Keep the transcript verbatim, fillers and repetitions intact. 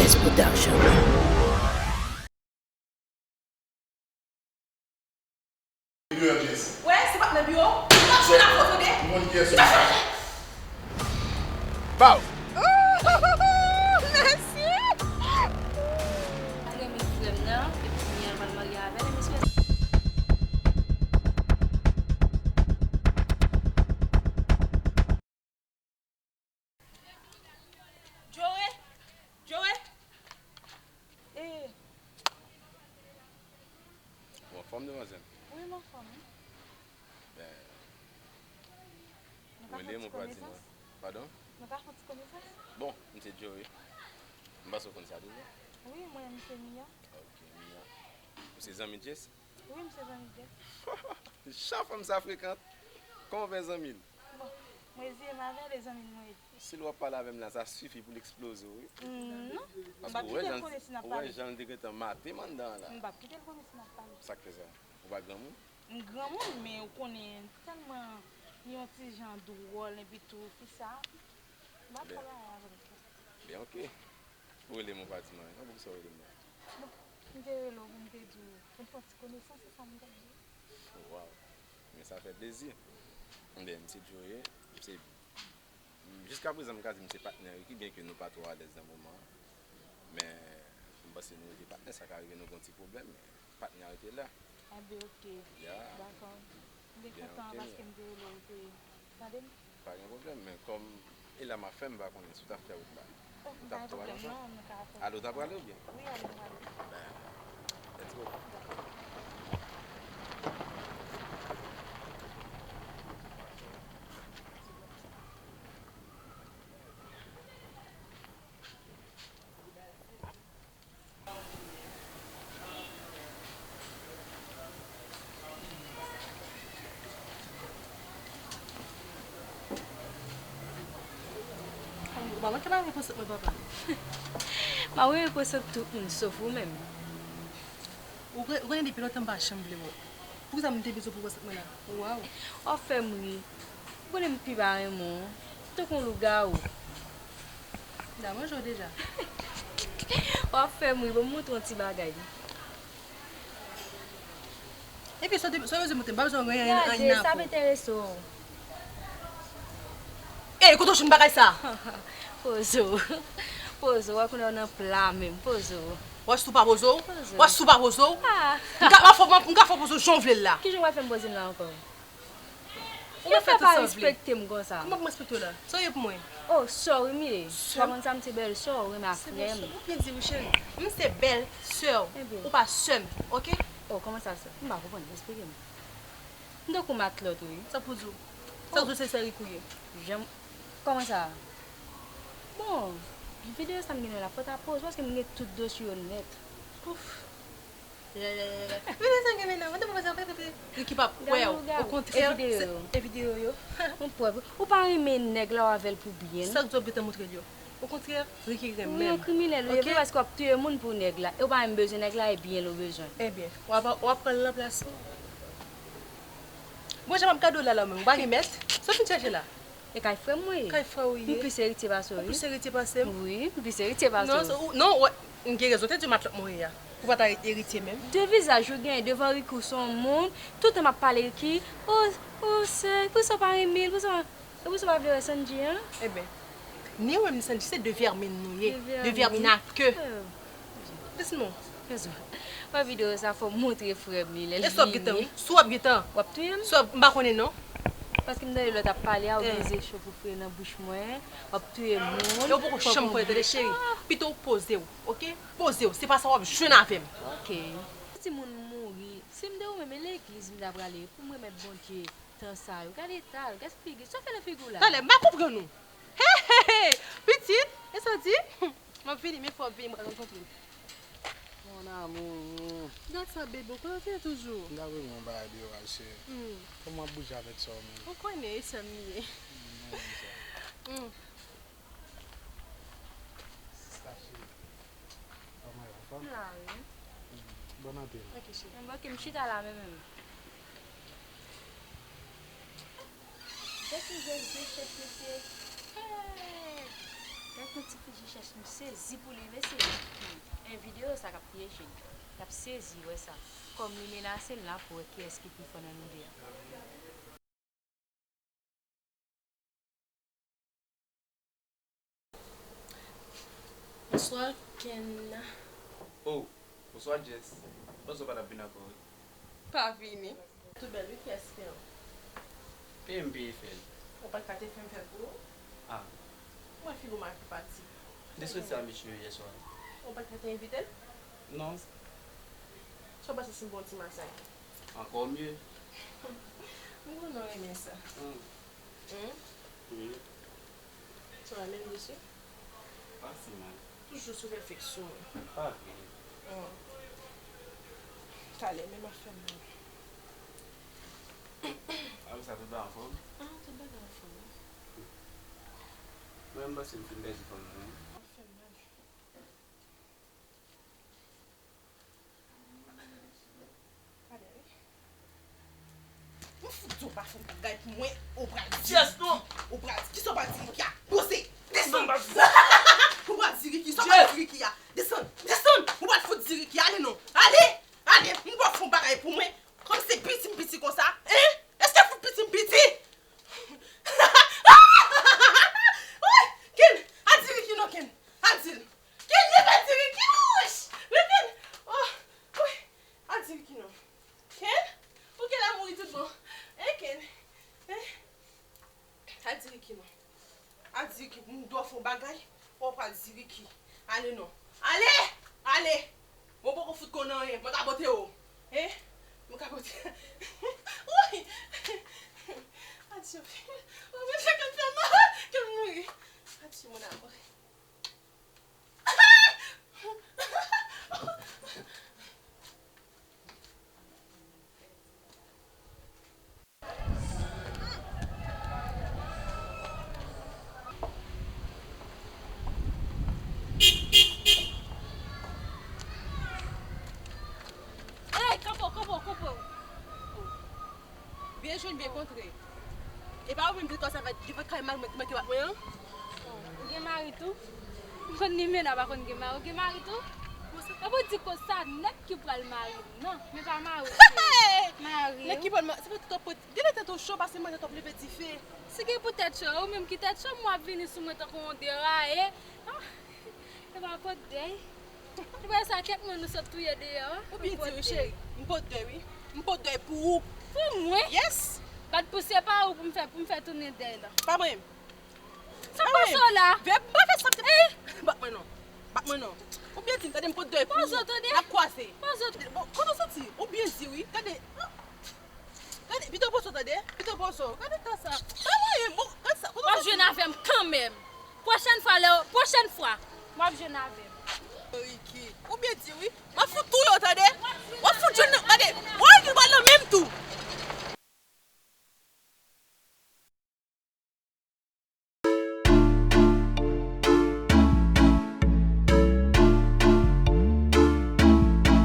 Production. Wè, se patnè biwo. M ap jwe nan foto de. Ou konn kiyès ou ye? Baw! Mèsi! Mwen renmen frè m nan, epi kounye a l pral marye avè l, e mesye. Joe! Joe! E. Ou anfòm, demwazèl? Wi, m anfòm, wi. Ben, nou ka fè yon ti konesans? Padon? Nou ka fè yon ti konesans? Bon, m se Joe, wi. M panse w konn sa deja. Wi, mwen, m se Mia. Ok, Mia. Ou se zanmi Jess? Wi, m se zanmi Jess. Jan fanm sa frekant. Kòman w fè zanmi l? Bon, mwen reziye m avè l, e zanmi m mwen ye. Si l w ap pale avè m la, sa sifi pou l eksploze w, wi. Non, m p ap kite l konnen si n ap pale. Paske ou wè jan l te gentan mate m anndan an la. M p ap kite l konnen si n ap pale. Sa k fè sa? Ou pa granmoun? M granmoun, men ou konnen, m tèlman yon ti jan dwòl, epi tou, fi sa, m p ap fè bagay avè l. Ben, ok. Ou rele m, ou pa di m anyen. Nan poukisa w rele m la? Bon, m te rele w pou m te di w, pou n fè yon ti konesans, se sa m t ap di w. Waw. Men sa fè plezi. Enben, m se Joe, m se, m, jiskaprezan, m ka di m se patnè Ricky, byenke nou pa twò alèz nan moman an. Men, m panse nou rete patnè, sa ka rive nou gen yon ti pwoblèm, men patnè a rete la. Enben, ok. Ya. Dakò. M te kontan paske m te rele w, ou te tande m. Pa gen pwoblèm, men kòm e la m ap fè, m pa konnen si w t ap fè wout la. Oh, m t ap tou al ansanm. Ale w ta prale oubyen? Wi, ale m prale. Ben, let's go. Dakò. Ou pa manke mare konsant mwen, papa. M ap renmen konsant tout moun, sof ou menm. Ou konnen depi lontan m pa janm vle wè w. Poukisa m te bezwen pran konsant mwen la? Waw. W ap fè m ri. Ou konnen m pi pa renmen w. Tankou yon lougawou. M ta manje w deja. W ap fè m ri. Bon, m montre w yon ti bagay. Epi sa w te, sa w te montre m, m pa bezwen wè anyen, anyen nan po. Gade, sa ap enterese w. Ey, kote w jwenn bagay sa? Poze w. Poze w, wè kounye a w nan pla menm. Poze w. Wè si w pa poze w? Poze w. Wè si w pa poze w? Ah. M ka, m ka fè, m ka fè w poze w jan w vle l la. Kijan w pral fè m poze m la ankò? Ou fè pa respekte m konsa. Kòman pou m respekte w la? Sa w ye pou mwen? Oh, sè w m ye. Sè w? Ou pa konn sa, m se bèl sè w, ou renmen ak frè m. Ou byen di wi, cheri. M se bèl sè w. Ou pa sè m, ok? Oh, kòman sa, sè? M pa konprann, esplike m. M tankou matlòt, wi. Sa pou di w? Sa pou di w se sè Ricky ou ye? Jan m, kòman sa? Bon, videyo sa m gen la, fò w ta poze w, paske m gen tout dosye yo nèt. Ouf. Videyo sa m gen menm nan, mwen te poko sa, mwen te poko. Ricky p ap kwè w. Okontrè, e videyo yo? Yon prèv. Ou pa renmen nèg la, w avè l pou byen. Sa k di w ap gentan montre l yo? Okontrè, Ricky renmen m. Ou yon kriminèl, ou ye vre, paske w ap touye moun pou nèg la. E w pa menm bezwen nèg la, e byen l ou bezwen. Ebyen, w ap, w ap pran l nan plas ou. Bon, jan m ap gade w la, la menm, ou pa gen mèt? Sa w vin chèche la? E kay frè m mwen ye. Kay frè w ye. M plis eritye pase w, wi. Ou plis eritye pase m? Wi, m plis eritye pase w. Non, non, wè, m gen rezon te di w matlòt mwen ye a. Ou pa ta eritye menm. De vizaj ou genyen devan Ricky, ou se yon moun, tout tan m ap pale Ricky, o, o, sè, poukisa w pa renmen l, poukisa w pa, e poukisa w pa vle wè Sandy an? Eben, ni ou menm ni Sandy, se de vèmin nou ye. De vèmin. De vèmin a ke. Dis non. Wè videyo sa, fò m montre frè m li, lè l vini. E si w ap gentan, wi. Si w ap gentan. W ap touye m? Si w ap, m pa konnen non. Paske m tande lè w t ap pale a, ou beze cho pou fre nan bouch mwen, w ap touye moun. E w poko janm konnen, tande cheri. Pito w poze w, oke? Poze w, se pa sa w ap jwenn avè m. Oke. Timoun mouri. Si m te ou menm, e legliz m ta prale pou m remèt Bondye tan sa yo. Gade eta l, gade figi l. Sa w fè nan figi w la? Talè, m pa konprann ou. He, he, he! Pitit, e sa w di? M ap vini, men fò w vini, m pral rankontre w. Mon amour. Gad sa, bebe, ou kote w ye toujou? M t ap regle yon bagay deyò a, cheri. Hmm. Kòman w ap bouje avèk sè w menm? Ou konnen, e sè m li ye. Hmm, men sa. Hmm. Sista cheri. Kòman w ye, anfòm? M la, wi. Hmm. Bon maten. Ok, cheri. Bon, ok, m chita la menm, menm. Jezi, Jezi, Jezi, Jezi. Hey! Gad yon ti fi chèch, m sezi pou li, mesye. Hmm. E videyo sa k ap touye Jid. L ap sezi wè sa. Kòm li menase l la pou wè kiyès ki pi fò nan nou de a. Bonswa, Kenna. Oh, bonswa, Jess. Panse w pa t ap vin ankò, wi. Pa vini. Tou bèl, wi, kiyès ki fè w? Peye m peye fè l. Ou pa t ka te fè m fè l pou ou? Ah. Mwen figi w mal pou pati. M te soti a misye yè swa. Ou pa t ka te envite l? Non. Sa w panse si m ba w ti masaj? Ankò mye. M konnen w renmen sa. Hmm. Hmm? Wi. Sa w renmen m desi? Pa si mal. Toujou sou refleksyon. Pa vre. Hmm. Talè, men m ap fè m mal. Apre sa, tout bagay anfòm? Ah, tout bagay anfòm, wi. Mwen, m panse m fin pèdi fòm nan, wi. M fout di w pa fè bagay pou mwen, ou pral di Ricky. Ou pral di, kisa w pral di Ricky a? Poze! Desann! Ou pral di Ricky, sa w pral di Ricky a? Desann! Desann! Ou pral fout di Ricky, ale non! Ale! Ale! M pral fè yon bagay pou mwen! Kòm se piti m piti konsa, en? Èske fout piti m piti? Woy! Ken! Al di Ricky non, Ken! Al di l! Ken, li pa di Ricky, wouch! Ricky! Oh! Woy! Al di Ricky non. Ken? Ou genlè mouri tout bon. En, Ken? En? Al di Ricky non. Al di Ricky, m dwe fè yon bagay, ou pral di Ricky. Ale non. Ale! Ale! Bon, poko fout konnen anyen, mwen ka pote w. En? Mwen ka pote. Woy! Adye. Oh, men fè kè m fè mal, kè m mouri. Adye, mon amour. Ey, kanpe w, kanpe w, kanpe w. Byen jwenn, byen kontre. E pa ou menm ki konsa fè, ki fè kay mal mwen, ki manke bat mwen an? Ou gen mari tou? M konn ni menaj pa konn gen mari. Ou gen mari tou? Epi w di konsa nèg ki pral mari w nan, men pa mari w. Mari w. Nèg ki pral mari, se pa tout pòt. Genlè tèt ou cho, pase mwen tèt w ap leve dife. Si gen pou tèt cho, ou menm ki tèt cho, m w ap vini sou mwen tankou yon deraye. Ah, e pa pot dèy. Ou wè sa, kèk moun nou sot touye deyò, wi. Ou byen di wi, cheri. M pot dèy, wi. M pot dèy pou ou. Pou mwen? Yes. Bat pou se pa ou pou m fè, pou m fè tounen dèy la. Pa mwen. Sa pa sa la. Vè, m pa fè sa. Bat mwen non. Bat mwen non. Ou byen di m, tande m pot dèy pou ou. Pozo, tande. N ap kwaze. Pozo. Bon, kote w soti? Ou byen di wi. Tande. Tande, pito pozo, tande. Pito pozo. Gade ka sa. Pa mwen, bon, gade sa. Kote w soti? W ap jwenn avè m kanmenm. Pwochèn fwa, lè, pwochèn fwa, w ap jwenn avè m. Ricky, ou byen di wi. M ap fout touye w, tande. W ap fout jwenn, gade. Woy, Ricky pral nan men m tou.